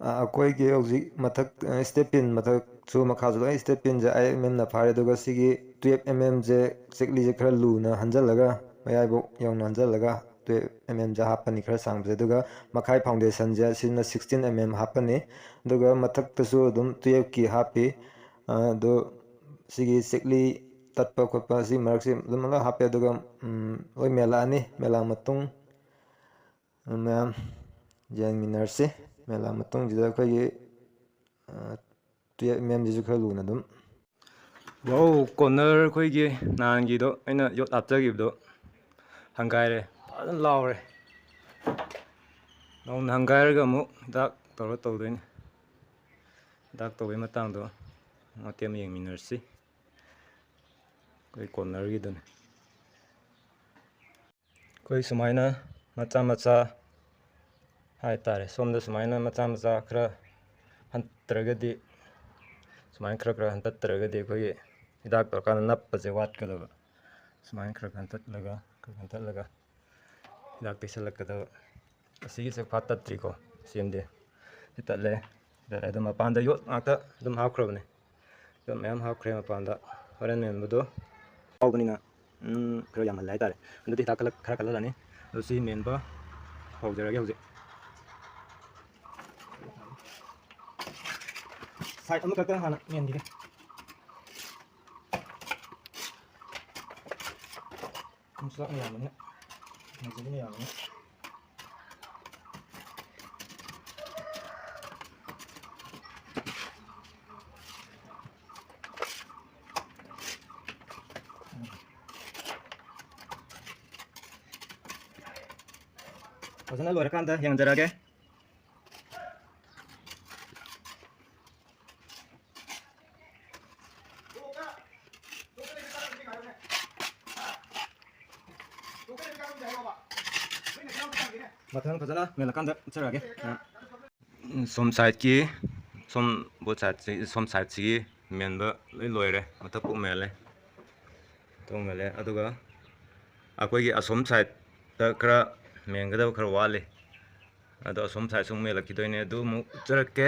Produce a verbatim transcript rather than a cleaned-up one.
ꯑ, ꯑꯩꯈꯣꯏꯒꯤ ꯍꯧꯖꯤꯛ ꯃꯊꯛ, ꯑ, step pin ꯃꯊꯛꯁꯨ ꯃꯈꯥꯁꯨ ꯂꯣꯏ step pinꯁꯦ ꯑꯥꯏꯠ ꯑꯦꯝ ꯑꯦꯝꯅ ꯐꯥꯔꯦ, ꯑꯗꯨꯒ ꯁꯤꯒꯤ ꯇꯨꯌꯦꯜꯞ ꯑꯦꯝ ꯑꯦꯝꯁꯦ ꯆꯦꯛꯂꯤꯁꯦ ꯈꯔ ꯂꯨꯅ ꯍꯟꯖꯜꯂꯒ, ꯃꯌꯥꯏꯐꯥꯎ ꯌꯧꯅ ꯍꯟꯖꯜꯂꯒ ꯇꯨꯌꯦꯜꯞ ꯑꯦꯝ ꯑꯦꯝꯁꯦ ꯍꯥꯞꯄꯅꯤ, ꯈꯔ ꯁꯥꯡꯕꯁꯦ꯫ ꯑꯗꯨꯒ ꯃꯈꯥꯏ foundationꯁꯦ, ꯑꯁꯤꯅ sixteen M M ꯍꯥꯞꯄꯅꯤ꯫ ꯑꯗꯨꯒ ꯃꯊꯛꯇꯁꯨ ꯑꯗꯨꯝ ꯇꯨꯌꯦꯜꯞꯀꯤ ꯍꯥꯞꯄꯤ꯫ ꯑ, ꯑꯗꯨ ꯁꯤꯒꯤ ꯆꯦꯛꯂꯤ ꯇꯠꯄ ꯈꯣꯠꯄ ꯑꯁꯤ ꯃꯔꯛꯁꯤ ꯑꯗꯨꯝ ꯂꯣꯏ ꯍꯥꯞꯄꯦ꯫ ꯑꯗꯨꯒ, ꯎꯝ, ꯂꯣꯏ ꯃꯦꯜꯂꯛꯑꯅꯤ꯫ ꯃꯦꯜꯂꯛꯑ ꯃꯇꯨꯡ, ꯎꯝ, ꯃꯌꯥꯝ ꯌꯦꯡꯃꯤꯟꯅꯔꯁꯤ꯫ ꯃꯦꯜꯂꯛꯑ ꯃꯇꯨꯡꯁꯤꯗ ꯑꯩꯈꯣꯏꯒꯤ, ꯑ, ꯇꯨꯌꯦꯜꯞ ꯑꯦꯝ ꯑꯦꯝꯁꯤꯁꯨ ꯈꯔ ꯂꯨꯅ ꯑꯗꯨꯝ꯫ ꯋꯥꯎ, corner ꯑꯩꯈꯣꯏꯒꯤ ꯅꯍꯥꯟꯒꯤꯗꯣ, ꯑꯩꯅ ꯌꯣꯠ ꯍꯥꯞꯆꯈꯤꯕꯗꯣ ꯍꯪꯒꯥꯏꯔꯦ, ꯐꯖꯅ ꯂꯥꯎꯔꯦ꯫ ꯅꯧꯅ ꯍꯪꯒꯥꯏꯔꯒ ꯑꯃꯨꯛ ꯍꯤꯗꯥꯛ ꯇꯧꯔ ꯇꯧꯗꯣꯏꯅꯤ꯫ ꯍꯤꯗꯥꯛ ꯇꯧꯕꯩ ꯃꯇꯥꯡꯗꯣ ꯃꯇꯦꯛ ꯑꯃ ꯌꯦꯡꯃꯤꯟꯅꯔꯁꯤ꯫ ꯑꯩꯈꯣꯏ cornerꯒꯤꯗꯨꯅꯤ꯫ ꯑꯩꯈꯣꯏ ꯁꯨꯃꯥꯏꯅ ꯃꯆꯥ ꯃꯆꯥ ꯍꯥꯏ ꯇꯥꯔꯦ, ꯁꯣꯝꯗ ꯁꯨꯃꯥꯏꯅ ꯃꯆꯥ ꯃꯆꯥ ꯈꯔ ꯍꯟꯇ꯭ꯔꯒꯗꯤ, ꯁꯨꯃꯥꯏꯅ ꯈꯔ ꯈꯔ ꯍꯟꯇꯠꯇ꯭ꯔꯒꯗꯤ ꯑꯩꯈꯣꯏꯒꯤ ꯍꯤꯗꯥꯛ ꯇꯧꯔꯀꯥꯟꯗ ꯅꯞꯄꯁꯦ ꯋꯥꯠꯀꯗꯕ꯫ ꯁꯨꯃꯥꯏꯅ ꯈꯔ ꯈꯔ ꯍꯟꯇꯠꯂꯒ, ꯈꯔ ꯈꯔ ꯍꯟꯇꯠꯂꯒ ꯍꯤꯗꯥꯛ ꯇꯩꯁꯜꯂꯛꯀꯗꯕ꯫ ꯑꯁꯤꯒꯤꯁꯦ ꯐꯥꯠ ꯇꯠꯇ꯭ꯔꯤꯀꯣ, ꯁꯦꯝꯗꯦ꯫ ꯁꯤ ꯇꯠꯂꯦ, ꯁꯤ ꯇꯠꯂꯦ꯫ ꯑꯗꯣ ꯃꯄꯥꯟꯗ ꯌꯣꯠ ꯉꯥꯛꯇ ꯑꯗꯨꯝ ꯍꯥꯞꯈ꯭ꯔꯕꯅꯦ꯫ ꯌꯣꯠ ꯃꯌꯥꯝ ꯍꯥꯞꯈ꯭ꯔꯦ ꯃꯄꯥꯟꯗ꯫ ꯍꯣꯔꯦꯟ ꯃꯦꯟꯕꯗꯣ ꯍꯥꯎꯕꯅꯤꯅ, ꯎꯝ, ꯈꯔ ꯌꯥꯝꯍꯜꯂꯦ ꯍꯥꯏꯇꯥꯔꯦ꯫ ꯑꯗꯨꯗꯤ ꯍꯤꯗꯥꯛ ꯈꯜꯂꯛ-, ꯈꯔ ꯀꯜꯍꯜꯂꯅꯤ꯫ ꯑꯗꯨ ꯁꯤ ꯃꯦꯟꯕ ꯍꯧꯖꯔꯒꯦ ꯍꯧꯖꯤꯛ꯫ Side ꯑꯃꯈꯛꯇ ꯍꯥꯟꯅ ꯃꯦꯟꯈꯤꯒꯦ꯫ ꯁꯨꯝ ꯁꯨꯂꯥꯛꯅ ꯌꯥꯝꯕꯅꯤꯅ, ꯅꯩꯖꯕꯤꯅ ꯌꯥꯝꯕꯅꯤꯅ꯫ ꯐꯖꯅ ꯂꯣꯏꯔꯀꯥꯟꯗ ꯌꯦꯡꯖꯔꯛꯑꯒꯦ꯫ ꯃꯊꯪ ꯐꯖꯅ ꯃꯦꯜꯂꯀꯥꯟꯗ ꯎꯠꯆꯔꯛꯑꯒꯦ꯫ ꯁꯣꯝ sideꯀꯤ, ꯁꯣꯝ both sideꯁꯤ, ꯁꯣꯝ sideꯁꯤꯒꯤ ꯃꯦꯟꯕ ꯂꯣꯏ ꯂꯣꯏꯔꯦ, ꯃꯊꯛ ꯄꯨꯝ ꯃꯦꯜꯂꯦ, ꯃꯊꯛ ꯃꯦꯜꯂꯦ꯫ ꯑꯗꯨꯒ ꯑꯩꯈꯣꯏꯒꯤ ꯑꯁꯣꯝ sideꯇ ꯈꯔ ꯃꯦꯟꯒꯗꯕ ꯈꯔ ꯋꯥꯠꯂꯤ꯫ ꯑꯗꯣ ꯑꯁꯣꯝ ꯁꯥꯏꯠꯁꯨ ꯑꯃꯨꯛ ꯃꯦꯜꯂꯛꯈꯤꯗꯣꯏꯅꯦ, ꯑꯗꯨ ꯑꯃꯨꯛ ꯎꯠꯆꯔꯛꯀꯦ꯫